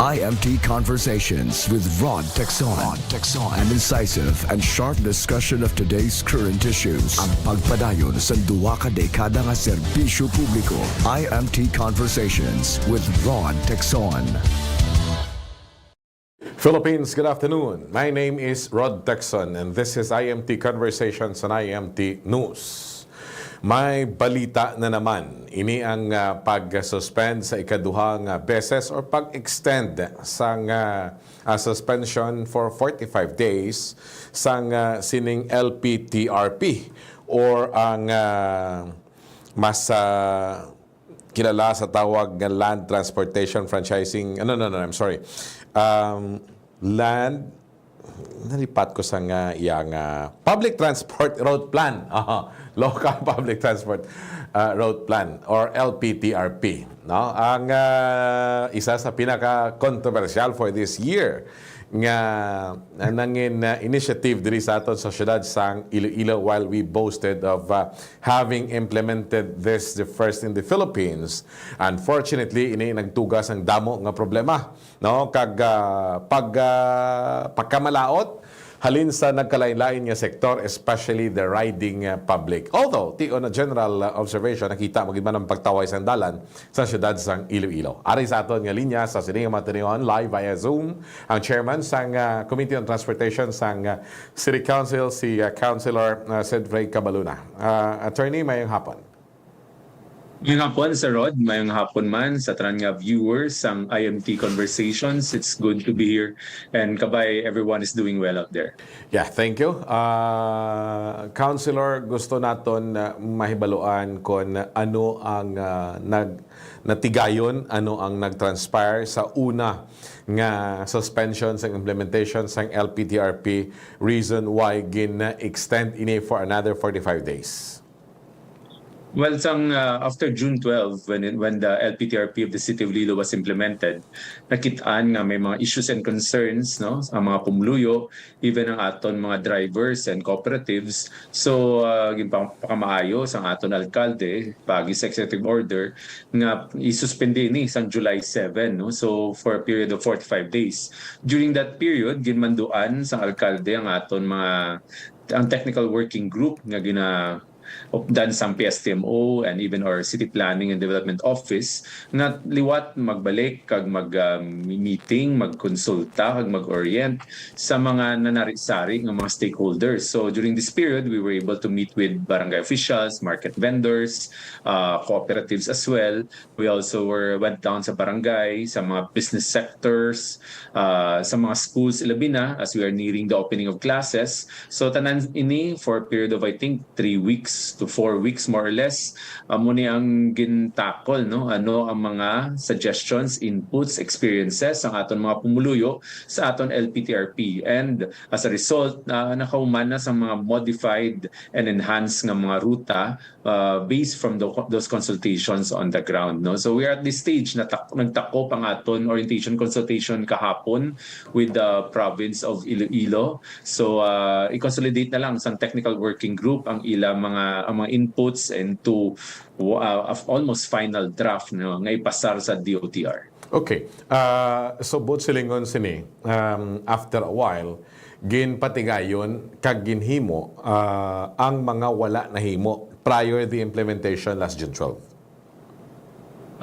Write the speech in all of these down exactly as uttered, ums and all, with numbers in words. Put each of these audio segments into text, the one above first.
I M T Conversations with Rod Texon. Rod Texon. An incisive and sharp discussion of today's current issues. Ang pagpadayon sa duwa ka dekada nga serbisyo publiko. I M T Conversations with Rod Texon. Philippines, good afternoon. My name is Rod Texon, and this is I M T Conversations on I M T News. May balita na naman. Ini ang, ah, pag-suspend sa ikaduha nga beses or pag-extend sang, ah, ah, suspension for forty-five days sang, ah, sining L P T R P or ang, ah, mas, ah, kilala sa tawag nga Land Transportation Franchising. Ano, no, no, I'm sorry. Um, land, nalipat ko sa nga iya nga Public Transport Route Plan. Aha, Local Public Transport, ah, Route Plan or L P T R P, no? Ang, ah, isa sa pinaka-kontrobersyal for this year nga, ah, nangin, ah, initiative diri sa aton sa siyudad sang Iloilo, while we boasted of, ah, having implemented this the first in the Philippines. Unfortunately, ini nagtuga sang damo nga problema, no? Kag, ah, pag, ah, pagkamalaot halin sa nagkalain-lain nga sektor, especially the riding, ah, public. Although, ti on a general, ah, observation, nakita mo gid man ang pagtaway sang dalan sa siyudad sang Iloilo. Ari sa aton nga linya sa sining mga tinuon, live via Zoom, ang chairman sang, ah, Committee on Transportation sang, ah, City Council, si, ah, Councilor, ah, Cedric Cabaluna. Ah, Attorney, mayong hapon. Mayong hapon, Sir Rod. Mayong hapon man sa tanan nga viewers sang I M T Conversations. It's good to be here, and kabay everyone is doing well out there. Yeah, thank you. Ah, Councilor, gusto naton, ah, mahibaluan kon ano ang, ah, nag-, natigayon, ano ang nag-transpire sa una nga suspension sang implementation sang L P T R P, reason why gin-extend ini for another forty-five days. Well, sang, ah, after June twelve, when it, when the L P T R P of the City of Iloilo was implemented, nakit-an nga may mga issues and concerns, no, ang mga pumuluyo, even ang aton mga drivers and cooperatives. So, ah, ginpakamaayo sang aton alkalde, pag executive order, nga isuspindi ni sang July seven, no? So, for a period of forty-five days. During that period, ginmanduan sang alkalde ang aton mga, ang technical working group nga gina-, updan sang P S T M O and even our City Planning and Development Office nga liwat magbalik kag mag, ah, meeting, magkonsulta, kag mag-orient sa mga nanari-sari nga mga stakeholders. So, during this period, we were able to meet with barangay officials, market vendors, ah, cooperatives as well. We also were, went down sa barangay, sa mga business sectors, ah, sa mga schools, ilabi na as we are nearing the opening of classes. So, tanan ini for a period of, I think, three weeks to four weeks, more or less. Amo ni ang gintakol, no? Ano ang mga suggestions, inputs, experiences ang aton mga pumuluyo sa aton L P T R P. And as a result, ah, nakahuman na sa mga modified and enhanced nga mga ruta, uh, based from the, those consultations on the ground, no? So we are at this stage na tak-, nagtakop ang aton orientation consultation kahapon with the province of Iloilo. So, uh, i-consolidate na lang sa technical working group ang ila mga, ang mga inputs into, uh, of almost final draft, no, nga ipasar sa D O T R. Okay. Ah, so, buot silingon sini, um, after a while, ginpatigayon kag ginhimo, ah, ang mga wala nahimo prior the implementation last June twelve?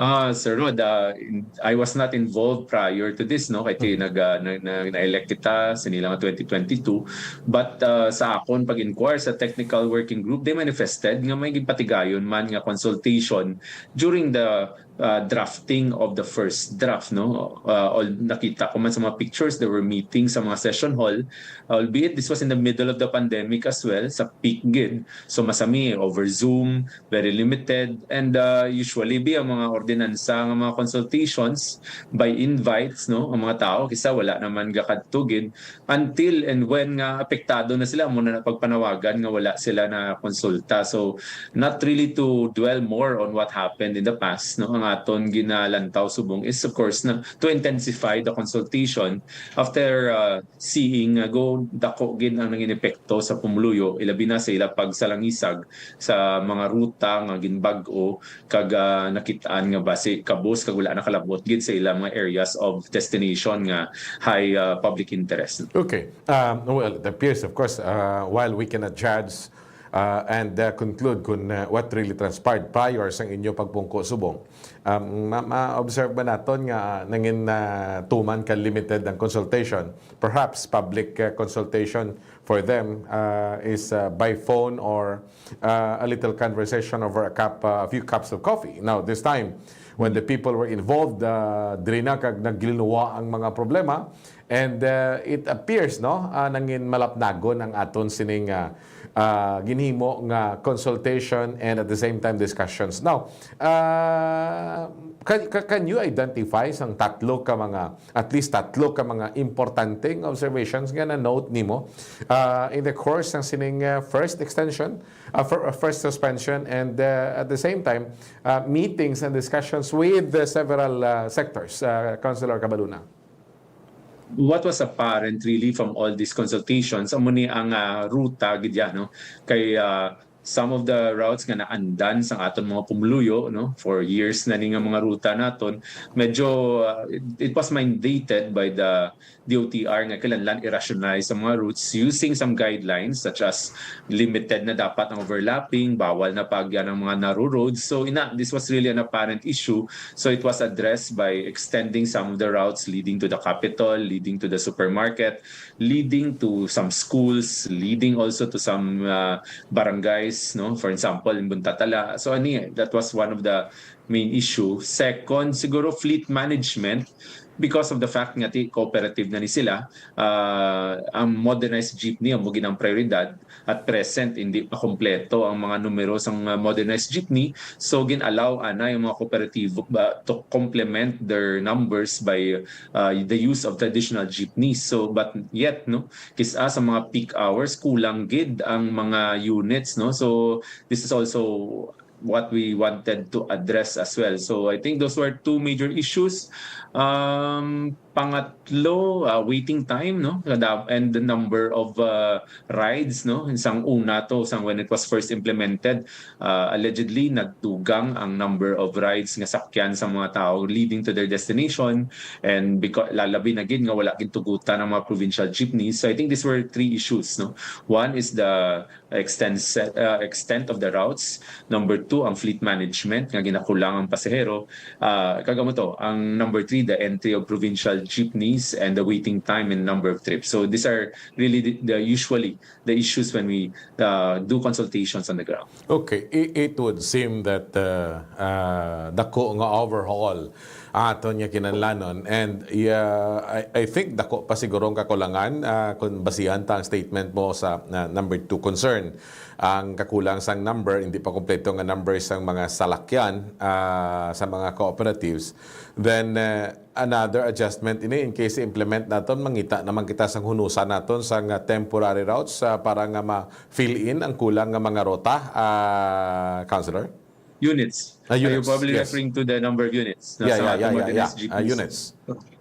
Ah, Sir Rod, ah, in-, I was not involved prior to this, no? Kay ti-, Mhm. nag, ah, na, na, na-elect kita sini lang twenty twenty-two. But, ah, sa akon pag-inquire sa technical working group, they manifested nga may ginpatigayon man nga consultation during the, ah, drafting of the first draft, no? Ah, all, nakita ko man sa mga pictures, there were meetings sa mga session hall, albeit this was in the middle of the pandemic as well, sa peak gid. So, masami, over Zoom, very limited. And, uh, usually, bi, ang mga ordinansa, ang mga consultations by invites, no, ang mga tao, kisa wala naman gakadto gid until and when nga apektado na sila, mo na pagpanawagan nga wala sila na konsulta. So, not really to dwell more on what happened in the past, no, ang aton ginalantaw subong is, of course, na to intensify the consultation after, uh, seeing nga go dako gid ang nangin epekto sa pumuluyo, ilabi na sa ila pagsalangisag sa mga ruta nga ginbag-o kag, ah, nakit-an nga basi kabos kag wala nakalabot gid sa ilang mga areas of destination nga high, ah, public interest. Okay. Um, well, it appears, of course, uh, while we cannot judge uh, and uh, conclude kung uh, what really transpired prior sa inyo pagpungko subong, um, ma- ma-observe ba naton nga nangin uh, tuman ka limited ang consultation? Perhaps public uh, consultation for them uh, is uh, by phone or uh, a little conversation over a cup, uh, a few cups of coffee. Now, this time, when the people were involved, uh, diri na kag naglinuwa ang mga problema, and uh, it appears, no, uh, nangin malapnagon ang aton sining uh, uh, ginhimo nga consultation and at the same time discussions. Now, uh, can, can you identify sang tatlo ka mga, at least tatlo ka mga importanteng observations nga na-note nimo uh, in the course ng sining uh, first extension, uh, fir- uh, first suspension, and uh, at the same time, uh, meetings and discussions with the several uh, sectors, uh, Councilor Cabaluna? What was apparent really from all these consultations, amo ni ang uh, ruta gid ya, no? Kay uh, some of the routes nga naandan sang aton mga pumuluyo, no, for years na ni nga mga ruta naton, medyo uh, it, it was mandated by the D O T R nga kinahanglan i-rationalize ang mga routes using some guidelines such as limited na dapat ang overlapping, bawal na paagyan ang mga narrow roads. So ina, this was really an apparent issue. So it was addressed by extending some of the routes leading to the capital, leading to the supermarket, leading to some schools, leading also to some uh, barangays, no? For example, in Buntatala. So ani, that was one of the main issue. Second, siguro fleet management, because of the fact nga ti cooperative na ni sila, uh, ang modernized jeepney ang mugin ang prioridad at present hindi pa kompleto ang mga numero sang uh, modernized jeepney. So gin-allow ana yung mga kooperatibo ba, to complement their numbers by uh, the use of traditional jeepneys. So but yet, no, kis-a sa mga peak hours kulang gid ang mga units, no. So this is also what we wanted to address as well. So I think those were two major issues. Um, pangatlo, uh, waiting time, no, and the number of uh, rides, no, sang una to, sang when it was first implemented, uh, allegedly nagdugang ang number of rides nga sakyan sa mga tao leading to their destination, and because lalabi na gid nga wala gintugutan ang mga provincial jeepneys. So I think these were three issues, no. One is the extent, uh, extent of the routes. Number two, ang fleet management, nga ginakulang ang pasahero. Uh, kag amo to, ang number three, the entry of provincial jeepneys and the waiting time and number of trips. So these are really the, the usually the issues when we uh, do consultations on the ground. Okay, it, it would seem that uh, uh, dako nga overhaul aton nga kinahanglanon. And yeah, I, I think dako pa siguro ang kakulangan uh, kung basihan ta ang statement mo sa uh, number two concern. Ang kakulang sang number, hindi pa kompleto nga number sang mga salakyan uh, sa mga cooperatives. Then uh, another adjustment ini in case i-implement naton, mangita naman kita sang hunusan naton sang uh, temporary routes uh, para nga ma-fill in ang kulang nga mga rota, uh, Councilor? Units. Ah, Are you units, probably yes. referring to the number of units? Yeah, Sa yeah, yeah, yeah, modernized yeah. Ah, G Ps? Units.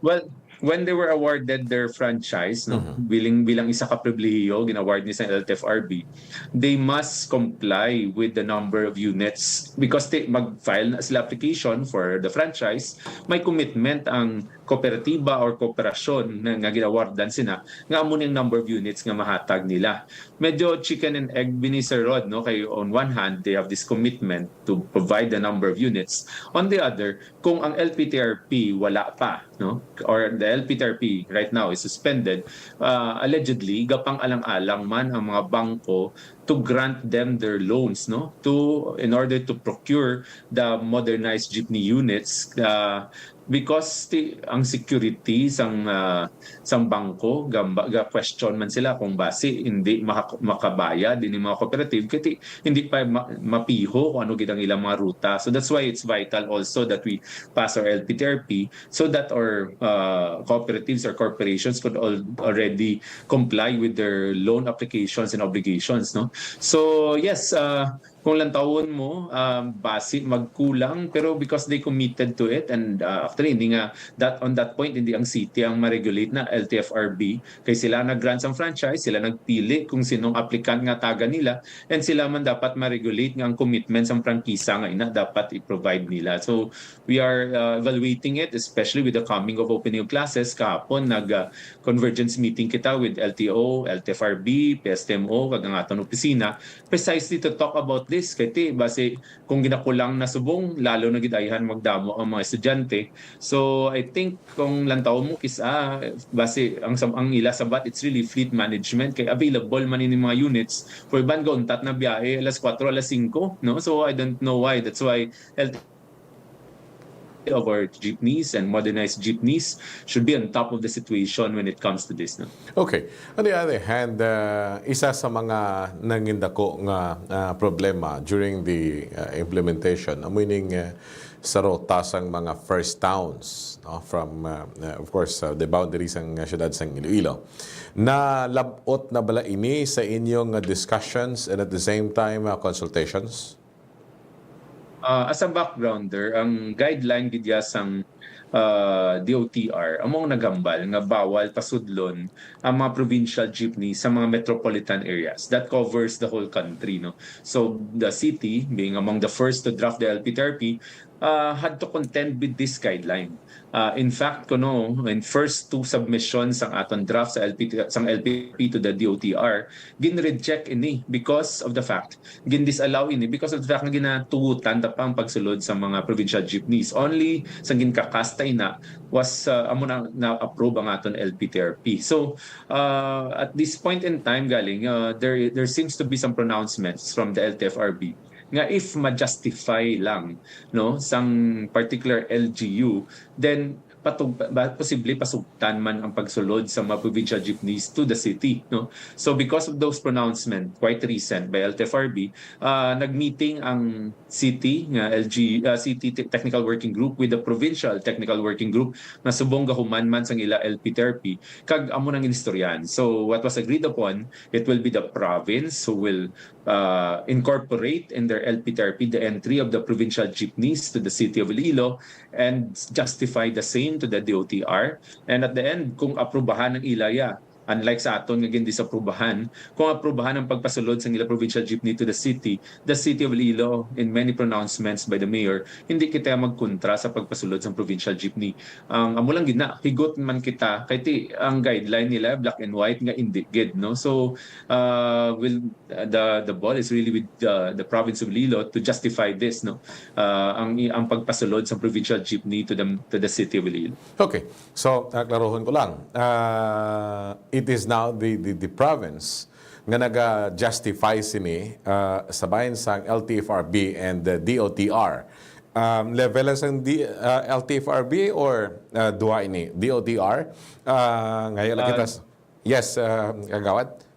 Well, when they were awarded their franchise, no, Mhm. bilang bilang isa ka pribilehiyo gin-award ni sa L T F R B, they must comply with the number of units because they mag-file na sila application for the franchise, may commitment ang kooperatiba or kooperasyon na, nga ginawardan sila nga amo ning number of units nga mahatag nila. Medyo chicken and egg bini, Sir Rod, no? Kay on one hand, they have this commitment to provide the number of units. On the other, kung ang L P T R P wala pa, no? Or the L P T R P right now is suspended, uh, allegedly gapang-alang-alang man ang mga bangko to grant them their loans, no? To, in order to procure the modernized jeepney units, uh, because ti, ang security sang uh, sang bangko, gamba, ga question man sila kung basi hindi maka, makabayad ini mga cooperative, kay ti, hindi pa ma, mapiho kung ano gid ang ilang mga ruta. So that's why it's vital also that we pass our L P T R P so that our uh, cooperatives or corporations could al, already comply with their loan applications and obligations, no? So yes, uh, Kung lantawon mo, um, basi magkulang, pero because they committed to it, and, uh, actually, hindi nga, that, on that point, hindi ang city ang ma-regulate, na L T F R B, kay sila nag-grant sang franchise, sila nagpili kung sinong applicant nga taga nila, and sila man dapat ma-regulate nga ang commitment sang prangkisa nga ina dapat i-provide nila. So, we are, uh, evaluating it, especially with the coming of opening of classes. Kahapon, nag, uh, convergence meeting kita with L T O, L T F R B, P S T M O, kag ang aton opisina, precisely to talk about this. Kay ti, basi, kung ginakulang na subong, lalo na gid ayhan magdamo ang mga estudyante. So, I think kung lantaw mo, kis-, ah, basi, ang, sab-, ang ila sabat, it's really fleet management. Kay available man ini mga units. For iban, gauntat na biyahe, alas kuwatro, alas singko, no? So, I don't know why. That's why L T O of our jeepneys and modernized jeepneys should be on top of the situation when it comes to this, no? Okay. On the other hand, uh, isa sa mga nangindako nga, uh, problema during the, uh, implementation, amo ining, uh, sa rota sang mga first towns, no, from, uh, uh, of course, uh, the boundaries sang, uh, siyudad sang Iloilo. Nalab-ot na bala ini sa inyong, uh, discussions and at the same time, uh, consultations? Ah, as a backgrounder, ang guideline gid ya sang, ah, D O T R amo ang naghambal nga bawal pasudlon ang mga provincial jeepney sa mga metropolitan areas. That covers the whole country, no? So, the city, being among the first to draft the L P T R P, ah, had to contend with this guideline. Ah, in fact, kuno, in first two submissions sang aton draft sa L P T, sang L P T R P to the D O T R, gin-reject ini because of the fact, gin-disallow ini because of the fact nga ginatugutan ta pa ang pagsulod sa mga provincial jeepneys. Only sang ginkakasta ina was, uh, amo na na-approve ang aton L P T R P. So, uh, at this point in time, galing, uh, there there seems to be some pronouncements from the L T F R B nga if ma-justify lang, no, sang particular L G U, then patug-, ba, posible pasugtan man ang pagsulod sa mga provincial jeepneys to the city, no? So, because of those pronouncement, quite recent, by L T F R B, ah, nagmeeting ang city nga L G, ah, city te-, technical working group with the provincial technical working group nga subong gahuman man sang ila L P T R P, kag amo nang inistoryahan. So, what was agreed upon, it will be the province who will, uh, incorporate in their L P T R P the entry of the provincial jeepneys to the city of Iloilo and justify the same to the D O T R. And at the end, kung aprubahan ang ila ya, unlike sa aton nga gindisaprubahan, kung aprubahan ang pagpasulod sang ila provincial jeepney to the city, the city of Iloilo, in many pronouncements by the mayor, hindi kita magkontra sa pagpasulod sang provincial jeepney. Ang amo lang gid na, higot man kita, kay ti, ang guideline nila, black and white, nga indi gid, no? So, uh, will, uh, the, the ball is really with, uh, the province of Iloilo to justify this, no? Uh, ang, ang pagpasulod sa provincial jeepney to the, to the city of Iloilo. Okay. So, uh, klarohon ko lang. Uh, it is now the, the, the province nga naga-justify sini, uh, sa bahin sang L T F R B and the D O T R. Um, level lang sang D-, uh, L T F R B or, uh, duha ini? D O T R? Uh, ngayon lang Uh, kita s-, yes, uh, Kagawad?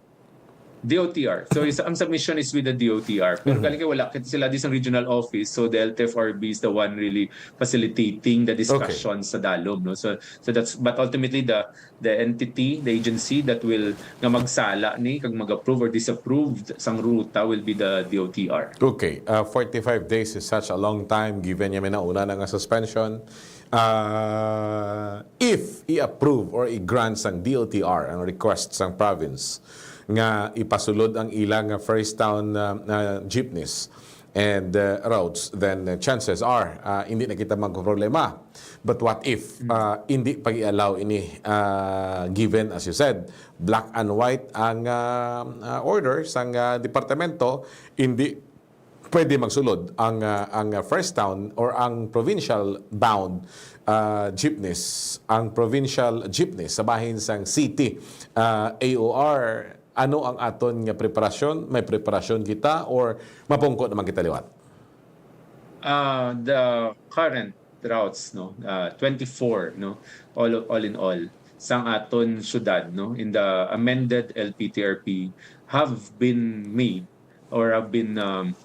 D O T R. So, is, ang submission is with the D O T R. Pero Mhm. galing kay wala kay sila di sa regional office, so the L T F R B is the one really facilitating the Okay. discussion sa dalom, no? So, so that's, but ultimately the, the entity, the agency that will, nga magsala ni, kag mag-approve or disapprove sang ruta will be the D O T R. Okay, uh, forty-five days is such a long time given nga may nauna na nga suspension. Uh, if i-approve or i-grant sang D O T R ang request sang province, nga ipasulod ang ila nga first town, uh, uh, jeepneys and, uh, routes, then, uh, chances are, uh, hindi na kita magproblema. But what if, Mm. uh, hindi pag-i-allow ini, uh, given, as you said, black and white ang, uh, uh, order sang, uh, departamento, hindi pwede magsulod ang, uh, ang, uh, first town or ang provincial bound, uh, jeepneys, ang provincial jeepneys sa bahin sang city, uh, A O R, ano ang aton nga preparasyon? May preparasyon kita or mapungko naman kita liwat? Ah, the current routes, no, ah, twenty-four, no, all, all in all, sang aton syudad, no, in the amended L P T R P have been made or have been, um,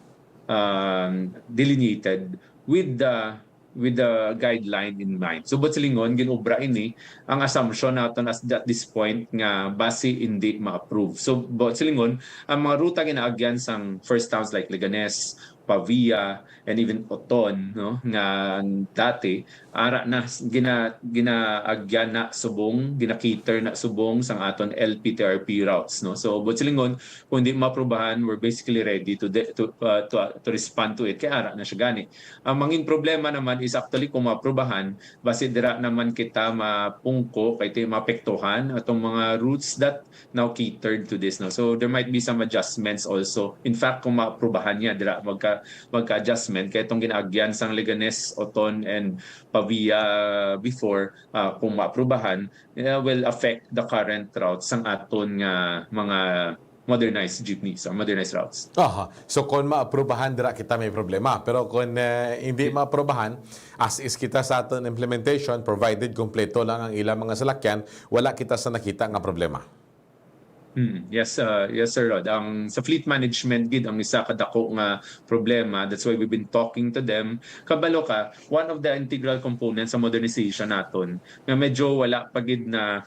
um, delineated with the with the guideline in mind. So, buot silingon, ginobra ini, ang assumption naton as, at this point nga basi hindi ma-approve. So, buot silingon, ang mga ruta ginaagyan sang first towns like Leganes, Pavia, and even Oton, no, nga dati, ara na, gina-, ginaagyan na subong, gina-cater na subong sang aton L P T R P routes, no. So, buot silingon, kung hindi maaprubahan, we're basically ready to de-, to, uh, to, uh, to respond to it. Kay ara na siya gani. Ang mangin problema naman is actually kung maaprubahan, basi dira naman kita mapungko kay ti-, maapektuhan atong mga routes that now catered to this, no? So there might be some adjustments also. In fact, kung maaprubahan niya, dira magka, magka-adjustment. Kaya itong ginaagyan sang Leganes, Oton, and Pavia before, ah, kung maaprubahan, eh, will affect the current routes sang aton nga mga modernized jeepneys or modernized routes. Aha. So kung maaprubahan, dira kita may problema. Pero kung eh, hindi maaprubahan, as is kita sa aton implementation, provided kompleto lang ang ilang mga salakyan, wala kita sa nakita nga problema. Hmm, yes, uh, yes, Sir Rod. Ang sa fleet management gid ang isa ka dako nga problema. That's why we've been talking to them. Kabalo ka, one of the integral components sa modernization naton nga medyo wala pa gid na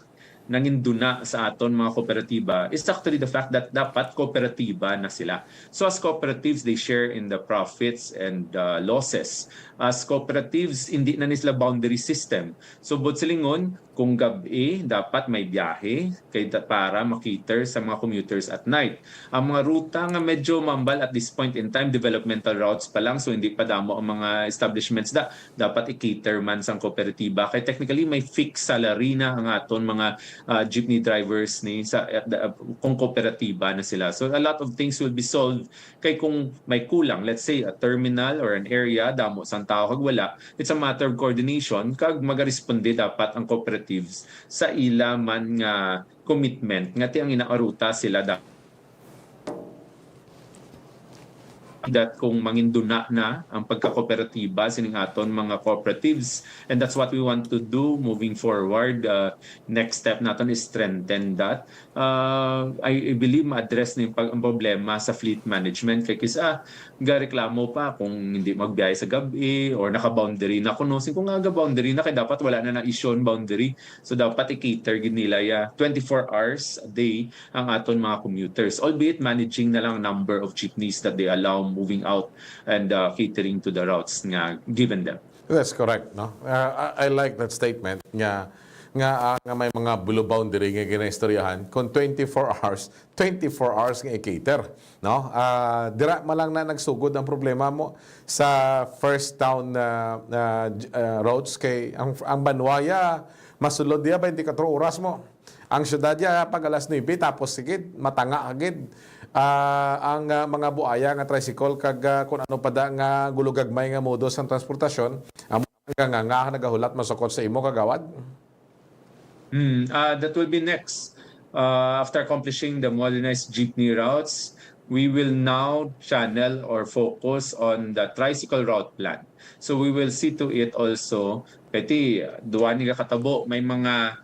nanginduna sa aton mga kooperatiba is actually the fact that dapat kooperatiba na sila. So as cooperatives, they share in the profits and uh, losses. As cooperatives, hindi na ni sila boundary system. So buot silingon, kung gab-i, dapat may biyahe kay da- para makater sa mga commuters at night. Ang mga ruta nga medyo mambal at this point in time, developmental routes pa lang, so hindi pa damo ang mga establishments da, dapat i-cater man sang kooperatiba. Kay technically, may fixed salary na ang aton mga ah, jeepney drivers ni sa, uh, kung kooperatiba na sila. So a lot of things will be solved kay kung may kulang, let's say a terminal or an area, damo sang tao kag wala, it's a matter of coordination kag magaresponde dapat ang cooperatives sa ila man nga commitment nga ti ang ina nga ruta sila dapat that kung manginduna na ang pagkakooperatiba sining aton mga cooperatives, and that's what we want to do moving forward. Uh, next step naton is strengthen that. Uh, I, I believe ma-address ni pag ang problema sa fleet management kay kisa gareklamo pa kung hindi magbiyahe sa gabi or naka-boundary na kuno. Sing kung nga boundary na kay dapat wala na na-issue ang boundary. So dapat i-cater gid nila ya twenty-four hours a day ang aton mga commuters, albeit managing na lang number of jeepneys that they allow moving out and uh, catering to the routes nga given them. That's correct, no? Uh, I, I like that statement nga nga uh, nga may mga blue boundary nga ginaistoryahan kung twenty-four hours, twenty-four hours nga i-cater, no? Uh, dira man lang na nagsugod ang problema mo sa first town uh, uh, j- uh, roads kay ang ang banwaya masulod diya twenty-four oras mo. Ang syudad ya pag alas nuebe tapos sigid matanga agid ah, ang ah, mga buaya nga tricycle kag ah, kung ano pa da nga gulugagmay nga modo sang transportasyon, ang nga nga nagahulat masukot sa imo kagawad. Hmm, uh, that will be next. Uh, after accomplishing the modernized jeepney routes, we will now channel or focus on the tricycle route plan. So we will see to it also, kay ti, duwa ni katabo, may mga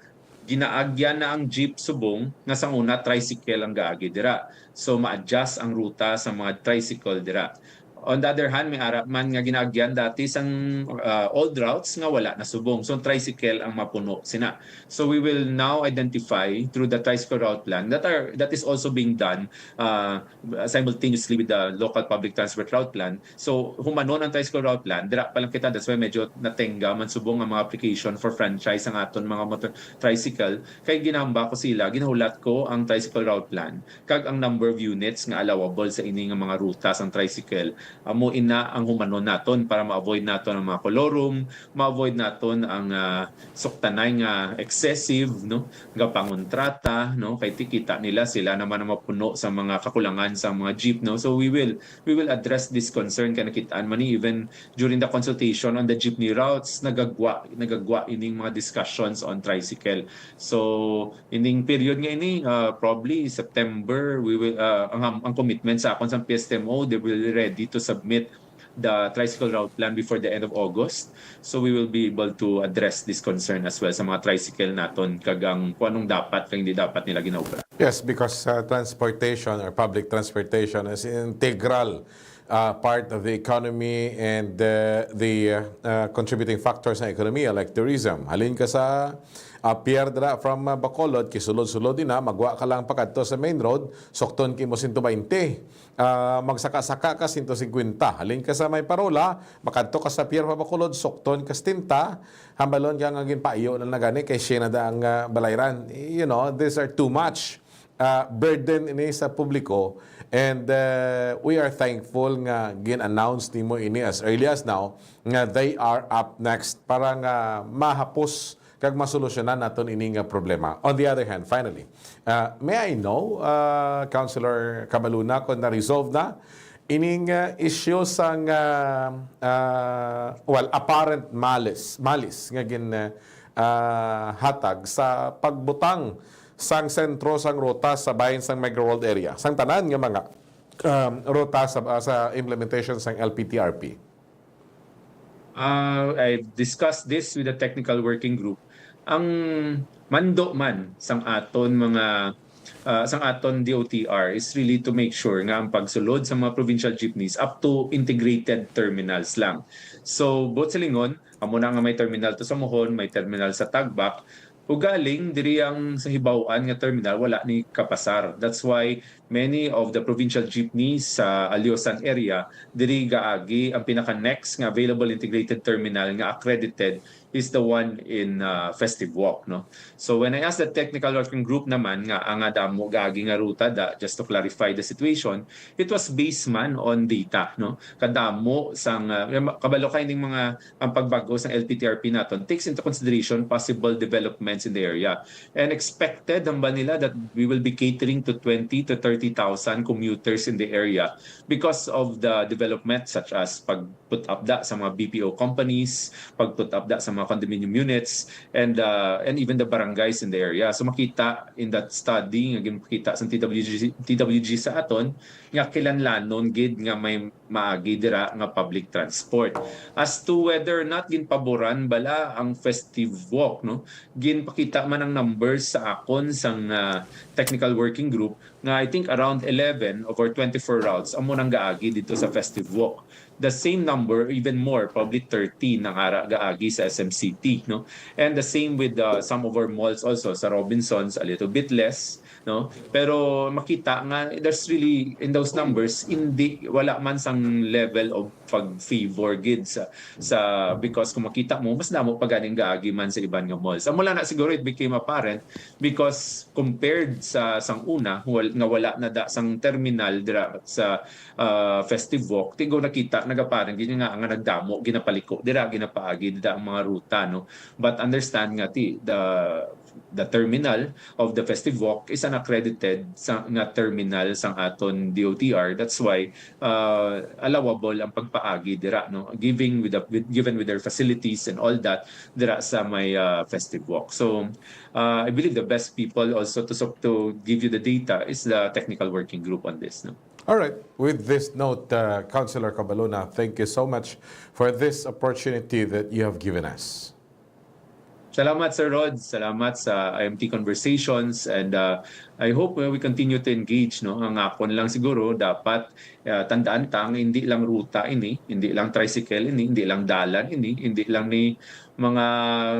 ginaagyan na ang jeep subong nga sang una tricycle ang gaagi dira. So ma-adjust ang ruta sa mga tricycle dira. On the other hand, may ara man nga ginaagyan dati sang uh, old routes nga wala na subong. So tricycle ang mapuno sina. So we will now identify through the tricycle route plan that are that is also being done uh, simultaneously with the local public transport route plan. So humanon ang tricycle route plan, dira pa lang kita, that's why medyo natenga man subong ang mga application for franchise ang aton mga motor tricycle. Kay ginamba ko sila, ginahulat ko ang tricycle route plan kag ang number of units nga allowable sa ini nga mga ruta sang tricycle. Amo ina ang humanon naton para ma-avoid naton ang mga kolorum, ma-avoid naton ang uh, suktanay nga excessive, no, nga pangontrata, no, kay tikita nila sila naman ang mapuno sa mga kakulangan sa mga jeep, no. So we will we will address this concern kay nakitaan man ni even during the consultation on the jeepney routes, nagagwa nagagwa ining mga discussions on tricycle. So ining period nga ini, uh, probably September, we will uh, ang ang commitment sa akon sa P S T M O, they will be ready to submit the tricycle route plan before the end of August. So we will be able to address this concern as well sa mga tricycle naton kag ang kung anong dapat kag hindi dapat nila ginaobra. Yes, because uh, transportation or public transportation is integral uh, part of the economy and, uh, the, uh, uh, contributing factors sa ekonomiya, like tourism. Halin ka sa, uh, pier dira from, uh, Bacolod, kisulod-sulod din na, magwa ka lang pakadto sa main road, sukton ka mo sento baynte. Ah, magsaka-saka ka, sento singkwenta. Halin ka sa may parola, makadto ka sa pier pa Bacolod, sukton ka setenta, hambalon ka nga ginpaiyo na na gani kay siya na da ang, ah, balayran. You know, these are too much, ah, burden ini sa publiko. And, ah, we are thankful nga gin-announce nimo ini as early as now nga they are up next para nga mahapos kag masolusyonan naton ini nga problema. On the other hand, finally, ah, may I know, ah, Councilor Cabaluna, kung na-resolve na ining, ah, issue sang, ah, ah, well, apparent malice, malice nga gin, ah, hatag sa pagbutang sang sentro sang ruta sa bahin sang Mega World Area, sang tanan nga mga, um, ruta sa, sa implementation sang L P T R P? Uh, I've discussed this with the technical working group. Ang mando man sang aton mga, uh, sang aton D O T R is really to make sure nga ang pagsulod sa mga provincial jeepneys up to integrated terminals lang. So, buot silingon, amo na nga may terminal to sa Mohon, may terminal sa Tagbak, ugaling diri ang sa hibaw-an nga terminal wala ni kapasar. That's why many of the provincial jeepneys sa Alyosan area, diri gaagi ang pinaka-next nga available integrated terminal nga accredited is the one in, uh, Festive Walk, no? So when I asked the technical working group naman nga ang damo gaagi nga ruta da, just to clarify the situation, it was based man on data, no? Kadamo sang, uh, kabalo kay ning mga ang pagbag-o sang L P T R P naton takes into consideration possible developments in the area. And expected hambal nila that we will be catering to twenty to thirty thousand commuters in the area because of the development such as pag-put up da sa mga B P O companies, pag-put up da sa mga condominium units, and, uh, and even the barangays in the area. So makita in that study nga ginpakita sa T W G, T W G sa aton, nga kinahanglanon gid nga may maagi dira nga public transport. As to whether or not ginpaboran bala ang Festive Walk, no? Ginpakita man ang numbers sa akon sang, ah, technical working group nga I think around eleven of our twenty-four routes amo nang gaagi dito sa Festive Walk. The same number, even more, probably thirteen ang ara gaagi sa S M City, no? And the same with, uh, some of our malls also, sa Robinsons, a little bit less, no? Pero makita nga there's really, in those numbers, hindi, wala man sang level of pag-favor gid sa, sa, because kung makita mo, mas damo pa ganing gaagi man sa iban nga malls. Amo lang na siguro it became apparent because compared sa sang una, wal-, nga wala na da sang terminal dira sa, ah, Festive Walk, tigo nakita, nagaparang gid nga, nga nagdamo, ginapaliko dira, ginapaagi dira ang mga ruta, no? But understand nga ti, the, the terminal of the Festive Walk is an accredited sa, nga terminal sang aton D O T R. That's why, uh, allowable ang pagpaagi dira, no? Giving with the, with, given with their facilities and all that dira sa may, uh, Festive Walk. So, uh, I believe the best people also to sup-, to give you the data is the technical working group on this, no? All right. With this note, uh, Councilor Cabaluna, thank you so much for this opportunity that you have given us. Salamat, Sir Rod. Salamat sa I M T Conversations. And, uh, I hope, uh, we continue to engage, no? Ang akon lang siguro, dapat, uh, tandaan ta nga hindi lang ruta ini, hindi lang tricycle ini, hindi lang dalan ini, hindi lang ni mga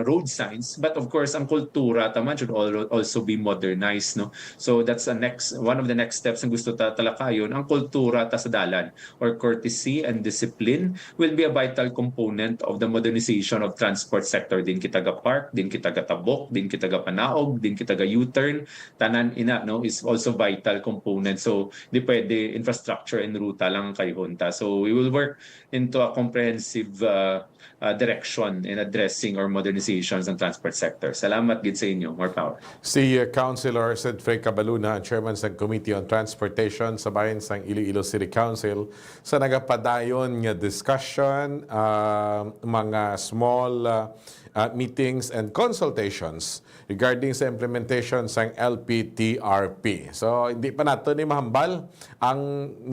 road signs, but of course, ang kultura ta man should al-, also be modernized, no? So that's the next, one of the next steps nga gusto ta talakayon, ang kultura ta sa dalan, or courtesy and discipline will be a vital component of the modernization of transport sector. Din kita ga-park, din kita ga-tabok, din kita ga-panaog, din kita ga-U-turn, tanan ina, no, is also vital component. So di pwede infrastructure and ruta lang ang kayhon ta. So we will work into a comprehensive, uh, uh, direction in addressing or modernization sa transport sector. Salamat gid sa inyo. More power. Si, uh, Councilor Cedric Cabaluna, ang chairman sa Committee on Transportation sa bahin sang Iloilo City Council, sa nagapadayon nga discussion, uh, mga small, uh, uh, meetings and consultations regarding sa implementation sang L P T R P. So, hindi pa nato ni mahambal. Ang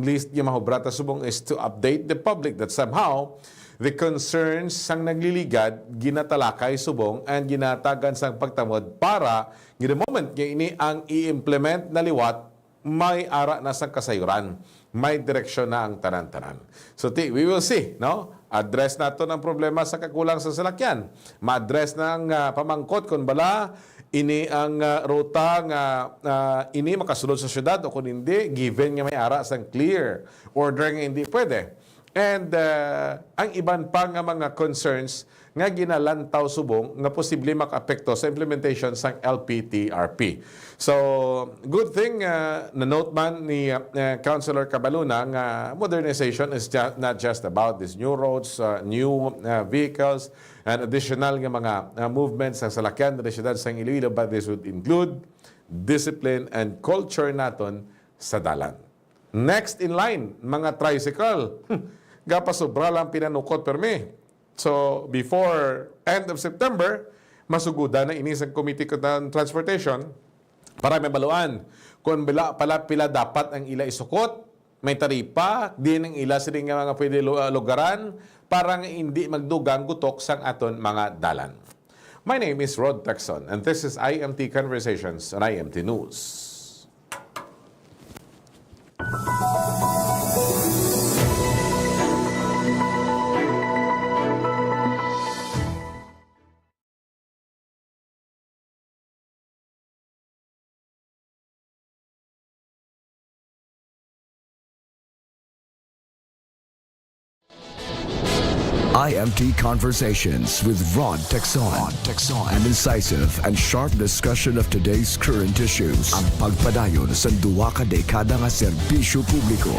list nga mahubra ta subong is to update the public that somehow the concerns sang nagliligad ginatalakay subong and ginatagan sang pagtamod para, in the moment nga ini ang i-implement na liwat, may ara na sang kasayuran. may direksyon na ang tanan-tanan. So, ti, we will see, no? Address naton ang problema sa kakulang sa salakyan. Ma-address na ang, ah, pamangkot kung bala ini ang, ah, ruta nga, ah, ini makasulod sa syudad o kung hindi, given nga may ara sang clear order nga hindi pwede. And, ah, ang iban pa nga mga concerns nga ginalantaw subong nga posible makaapekto sa implementation sang L P T R P. So, good thing, ah, na-note man ni, ah, Councilor Cabaluna nga modernization is ju-, not just about these new roads, ah, new, ah, vehicles, and additional nga mga, ah, movements sa salakyan sa siyudad sang Iloilo, but this would include discipline and culture naton sa dalan. Next in line, mga tricycle. Gapasobra lang pinanukot permi. So, before end of September, masugudan na ini sa Committee on Transportation para mabaluan kung bila pala pila dapat ang ila isukot, may taripa, din ang ila sini nga mga pwede lu-, lugaran para nga hindi magdugang gutok sang aton mga dalan. My name is Rod Texon, and this is I M T Conversations on I M T News. I M T Conversations with Rod Texon. Rod Texon. An incisive and sharp discussion of today's current issues. Ang pagpadayon sa duwa ka dekada nga serbisyo publiko.